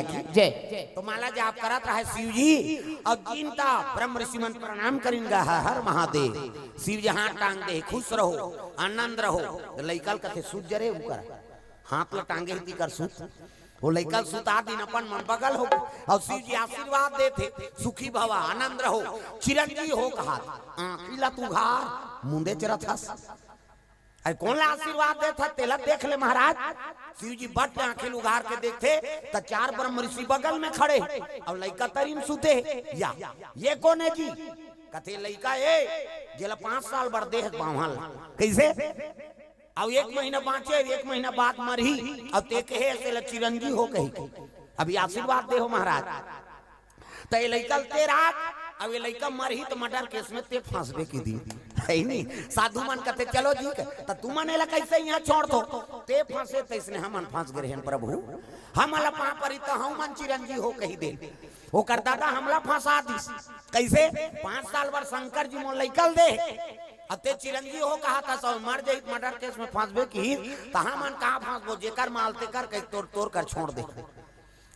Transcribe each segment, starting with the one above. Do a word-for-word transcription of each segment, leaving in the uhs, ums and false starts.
की जय। तो माला जाप करत रहे शिव जी, अउ जिनता ब्रह्म ऋषि मन प्रणाम करिन गा, हर हर महादेव। शिव जी हाथ टांग दे, खुश रहो, आनंद रहो। तो लइका ल कथे, "सुत जा रे," उकर हाथ ल टांगे ही तिकर सुत। वो लइका ल सुता दिन अपन मन बगल हो, अउ शिव जी आशीर्वाद देथे, "सुखी भवा, आनंद रहो, चिरंजीव हो," कहा। आँखी ला तू उघार, मुंदे चरत हस। अरे कोन ला आशीर्वाद देत हे, तेला देख ले महाराज। शिव जी बट आंखी उघार के देखथे, त चार ब्रह्म ऋषि बगल में खड़े, अउ लइका तरिन सुते। या, ये कोन हे जी? कथे, "लइका ए, जेला पाँच साल बर देह बांभन ला।" कइसे? अउ एक महीना बांचे, एक महीना बाद मरही, अउ ते कहे, "अइसे ला चिरंजीव हो," कही। अभी आशीर्वाद दे हो महाराज। त ये लइका ल ते राख, अब ये लइका मरही त मर्डर केस में ते फंसबे की दी, हे नी? साधु मन कथे, "चलो जी, त तुमन एला कइसे इहाँ छोड़ दो? ते फंसे तइसने हमन फंस गे रहेन प्रभु, हमन ला पाँव परी त हमन चिरंजीव हो," कही दे। ओकर दादा हमला फंसा दिस। कइसे? "पाँच साल बर शंकर जी मोर लइका ल दे, अब ते चिरंजीव हो कहा था, सब मर जाही त मर्डर केस में फंसबे की, त हमन कहाँ फंसबो, जेकर माल तेकर कही तोर तोर कर छोड़ दे।"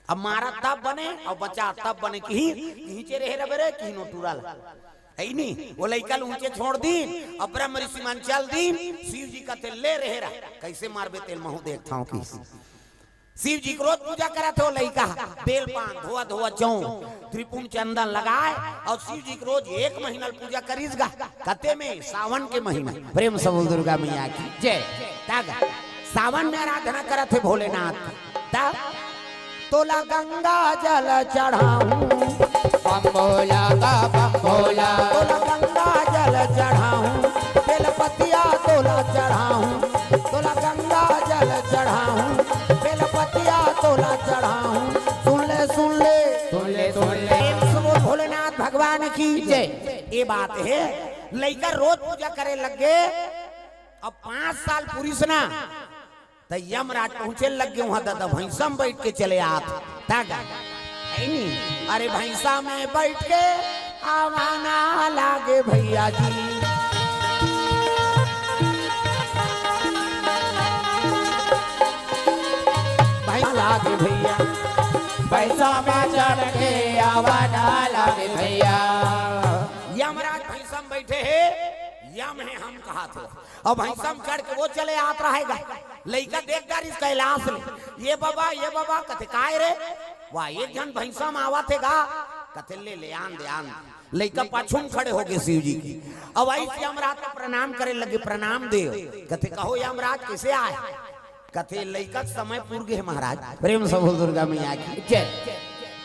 अब मारा तब बने अउ बचा तब बने, किहीं किहीं चे रहे रबे रे, किहीं नो टूरा ला। हे नी? वो लइका ल उहें चे छोड़ दीन, अउ ब्रह्म ऋषि मन चल दीन। शिव जी कथे, "ले रहे रह, कइसे मारबे तेल महूँ देखथंव," किहिस। शिव जी के रोज पूजा करत हे वो लइका, बेल पान, धोवा धोवा चौं, त्रिपुन चंदन लगाय, अउ शिव जी के रोज एक महीना ल पूजा करिस गा। कते में? सावन के महीना। प्रेम से बोल दुर्गा मैया की जय। तागा सावन में आराधना करत हे भोलेनाथ की। ता तोला गंगा जल चढ़ाऊं, बम भोला का बम भोला। तोला गंगा जल चढ़ाऊं, बेलपतिया तोला चढ़ाऊं, तोला गंगा जल चढ़ाऊं, बेलपतिया तोला चढ़ाऊं। सुन ले, सुन ले, सुन ले, सुन ले। प्रेम से बोल भोलेनाथ भगवान की जय। ये बात हे, लइका रोज पूजा करे लग गे। अब पाँच साल पुरिस ना, त यमराज पहुंचे लग गे उहाँ, दादा भैंसा में बइठ के चले आत। तागा, हे नी? अरे भैंसा में बइठ के आवाना लागे भैया जी। भैंसा लागे भैया। भैंसा में चढ़ के आवाना लागे भैया। यमराज भैंसा में बइठे हे, यम हे हम कहा थे। अब भैंसा में चढ़ के वो चले आत रहे गा। लइका देख डारिस कैलाश ले, "ये बबा, ये बबा," कथे, "काय रे?" "वाह, एक झन भैंसा में आवत हे गा।" कथे, "ले, ले, आन दे, आन दे।" लइका पाछू में खड़े हो गे शिव जी के। अब आइस यमराज ल प्रणाम करे लगे, "प्रणाम देव।" कथे, "कहो यमराज, कइसे आय?" कथे, "लइका के समय पुर गे हे महाराज।" प्रेम से बोल दुर्गा मैया की जय।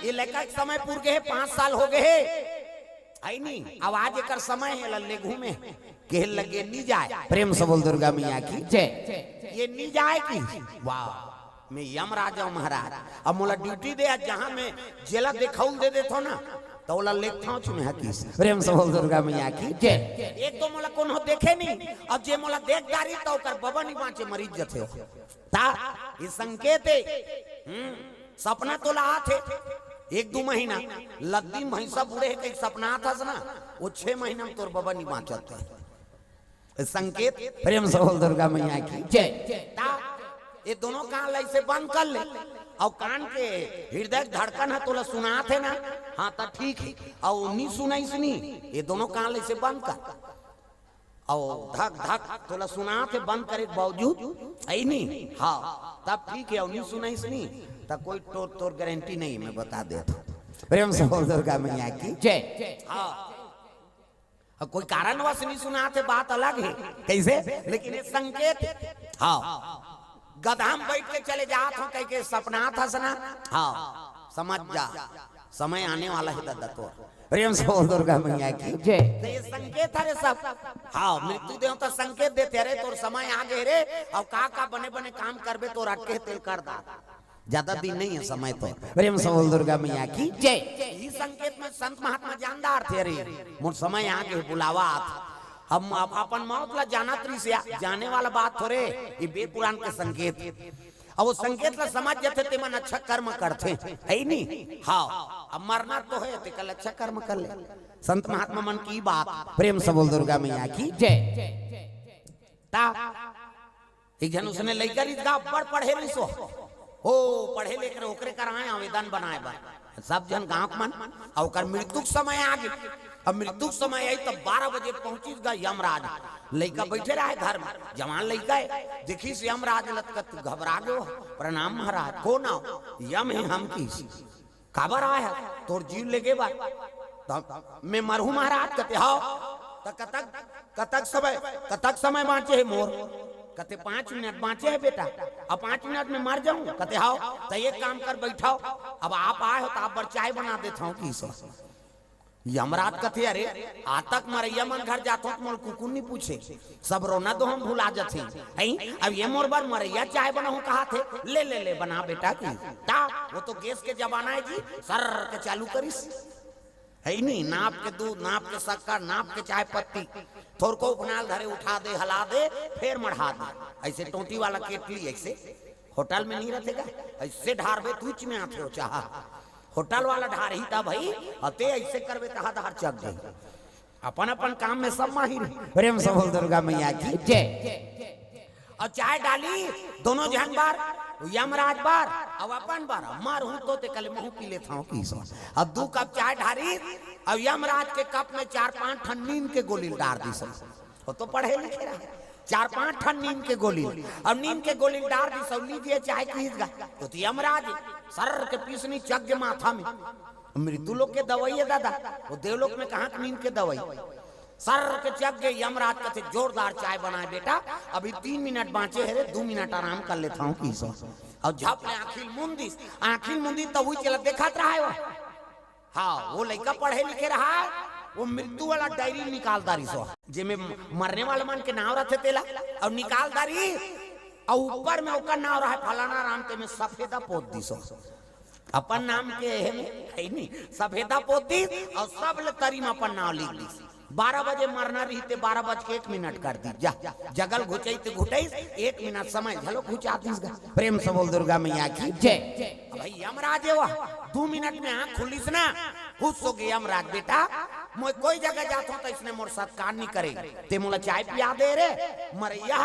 ये लइका के समय पुर गे हे, पाँच साल हो गे हे। हे नी, अब आज एकर समय हे, एला लेगहूं में। कहे लगे, "नी जाय।" प्रेम से बोल दुर्गा मैया की जय। ये नी जाय कि, "वाह, मैं यमराज हंव महाराज, अब मोला ड्यूटी दे, आज जहां मैं जेला देखाउल दे देथंव ना, त ओला लेगथंव च मैं," किहिस। प्रेम से बोल दुर्गा मैया की जय। एक तो मोला कोनो देखे नी, अब जे मोला देख डारी त ओकर बबा नी बांचे, मरिच जथे। ता, ये संकेत हे। हम्म, सपना तोला आत हे, एक दू महीना, लद्दी में भैंसा बूड़े हे कहिके सपना आत हस ना, वो छह महीना में तोर बबा नी बांचत हे। संकेत, प्रेम से बोल दुर्गा मैया की जय। ता, ये दोनों कान ला अइसे बंद कर ले, अउ कान के हृदय के धड़कन हे तोला सुनात हे ना, हाँ, त ठीक हे, अउ नी सुनाइस नी, ये दोनों कान ला अइसे बंद कर। अउ धक धक तोला सुनात हे बंद करे के बावजूद, हे नी? हाँ, तब ठीक हे, अउ नी सुनाइस नी, त कोई तोर, तोर गारंटी नहीं, मैं बता देथंव। प्रेम से बोल दुर्गा मैया की जय। हाँ। अउ कोई कारणवश नी सुनात हे, बात अलग हे, कइसे? लेकिन ये संकेत हे। हाँ। गदहा में बइठ के चले जात हंव कहिके सपना आत हस ना? हाँ, समझ जा, समय आने वाला हे दादा तोर। प्रेम से बोल दुर्गा मैया की जय। त ये संकेत हरे सब। हाँ, मृत्यु देवता संकेत देथे, "अरे तोर समय आ गे रे, अउ का का बने बने काम करबे तोर अटके हे तेला कर दा, जादा दिन नहीं हे समय तोर।" प्रेम से बोल दुर्गा मैया की जय। इही संकेत में संत महात्मा जान डारथे, "अरे मोर समय आ गे हे, बुलावा आत हे।" हम अप-, अपन मौत ला जानत रहिस या, जाने वाला बात थोरे, ये वेद पुराण के संकेत हे। अब वो संकेत ला समझ जथे, ते मन अच्छा कर्म करथे, हे नी? हाँ, अब मरना तो हे, ते कल अच्छा कर्म कर ले। संत महात्मा मन की बात, प्रेम से बोल दुर्गा मैया की जय। ता, एक झन उसने लइका रहिस गा, बड़ पढ़े रहिस वो। ओ पढ़े लिखे ओकरे करा आए आवेदन बनाए बर। सब झन गांव के मन, अउ ओकर मृत्यु के समय आ गे। अब मृत्यु के समय आई तब बारह बजे पहुंचिस गा यमराज। लइका बइठे रहे घर में, जवान लइका हे, देखिस यमराज ल त घबरा गे। प्रणाम महाराज। कोन आव? यम हे हम किहिस। काबर आए हस? तोर जीव लेगे बर। त मैं मरहूं महाराज? कथे हव। त कतक, कतक समय, कतक समय बांचे हे मोर? कथे पांच मिनट बांचे हे बेटा। अब पांच मिनट में मर जाहूं? कथे हव। त एक काम कर, बइठव, अब आप आए हो त आप बर चाय बना देथंव किहिस। यमराज कथे, अरे, आज तक मरइया मन घर जाथंव त मोला कुकुर नइ पूछे, सब रोना धोना भुला जाथे। हई, अब ये मोर बर मरइया चाय बनाहूं कहत हे, ले ले ले बना बेटा किहिस। त ओ तो गैस के जमाना हे जी, सर्र के चालू करिस। हई नी, नाप के दूध, नाप के शक्कर, नाप के चाय पत्ती, थोरको उफनाल धरे उठा दे, हला दे, फेर मढ़ा दे। अइसे टोंटी वाला केतली, अइसे होटल में नइ रथे गा, अइसे ढारबे तुच में आथे ओ चाहा। होटल वाला ढारही त भई, अउ ते अइसे करबे त हाथ हार चक जाही। अपन अपन काम में सब माहिर हे। प्रेम से बोल दुर्गा मैया की जय। अउ चाय डालिस दोनों झन बर, यमराज बर अउ अपन बर। मरहूं तो ते कले महूं पी लेथंव किहिस। अउ दू कप चाय ढारिस अउ यमराज के कप में चार पांच ठन नींद के गोली ल डार दिस। ओ तो पढ़े लिखे रहे। चार पांच ठन नींद के गोली, अउ नींद के गोली ल डार दिस अउ लीजिए चाय किहिस गा। ओ तो यमराज हे, सर्र के पीसनी चघ गे माथा में। मृत्यु लोक के दवई हे दादा, ओ देवलोक में कहां के नींद के दवई। सर्र के चघ गे। यमराज कथे, जोरदार चाय बनाए बेटा, अभी तीन मिनट बांचे हे रे, दू मिनट आराम कर लेथंव किहिस। अउ झप ले आंखी ल मूंद दिस, आंखी ल मूंदिस त उही चला देखत रहे ओ। हां, ओ लइका पढ़े लिखे रहे, ओ मृत्यु वाला डायरी निकाल डारिस ओ, जेमे मरने वाला मन के नांव रथे तेला, अउ निकाल डारिस, अउ ऊपर में ओकर नांव रहे फलाना राम, तेमे सफेदा पोत दिस ओ। अपन नाम के हे में, हे नी, सफेदा पोत दिस अउ सब ले तरी में अपन नांव लिख दिस। बारह बजे मरना रहिस ते बारह बज के एक मिनट कर दिस। जा, जगल घुचई ते घुटइस, एक मिनट समय घलो घुचा दिस गा। प्रेम से बोल दुर्गा मैया की जय। अब भई यमराज हे ओ, दू मिनट में आंख खुलिस ना, खुश हो गे यमराज, बेटा, मैं कोई जगह जाथंव त इसने मोर सत्कार नइ करे, ते मोला चाय पिया दे रे, मरइया,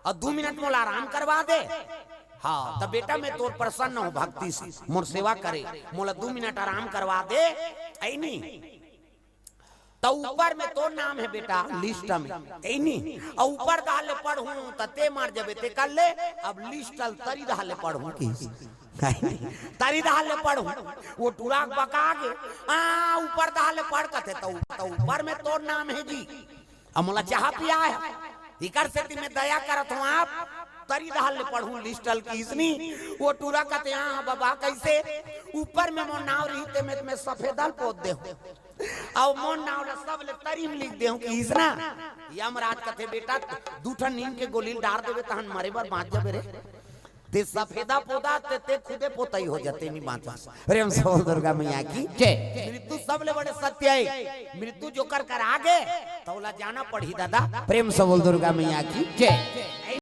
अउ दू मिनट मोला आराम करवा दे। हां, त बेटा मैं तोर प्रसन्न हंव भक्ति से, मोर सेवा करे, मोला दू मिनट आराम करवा दे। अइ नी, त ऊपर में तोर नाम हे बेटा लिस्ट में, अइ नी, अउ ऊपर डहर ले पढ़हूं त ते मर जबे ते कर ले, अब लिस्ट ल तरी डहर ले पढ़हूं किहिस। तरी डहर ले पढ़हूं, ओ टूरा बका गे, आ, ऊपर डहर ले पढ़ कथे, त ऊ-, त ऊपर में तोर नाम हे जी। अब मोला चाहा पियाय हे, इकर सेती मैं दया करत हंव आप, तरी डहर ले पढ़हूं लिस्ट ल किहिस नी, ओ टूरा कथे, हां, हां बबा, कइसे? ऊपर में मोर नांव रहिस ते मैं, मैं सफेदा ल पोत देहूं, अउ मोर नांव ल सब ले तरी में लिख देहूं किहिस ना। यमराज कथे, बेटा, दू ठन नींद के गोली ल डार देबे, तहन मरे बर बांच जबे रे। ते सफेदा पोता ते, ते खुदे पोतई हो जाते, नइ बांचस। प्रेम से बोल दुर्गा मैया की जय। मृत्यु सबले बड़े सत्य हे, मृत्यु जोकर करा गे, त ओला जाना पड़ही दादा। प्रेम से बोल दुर्गा मैया की जय।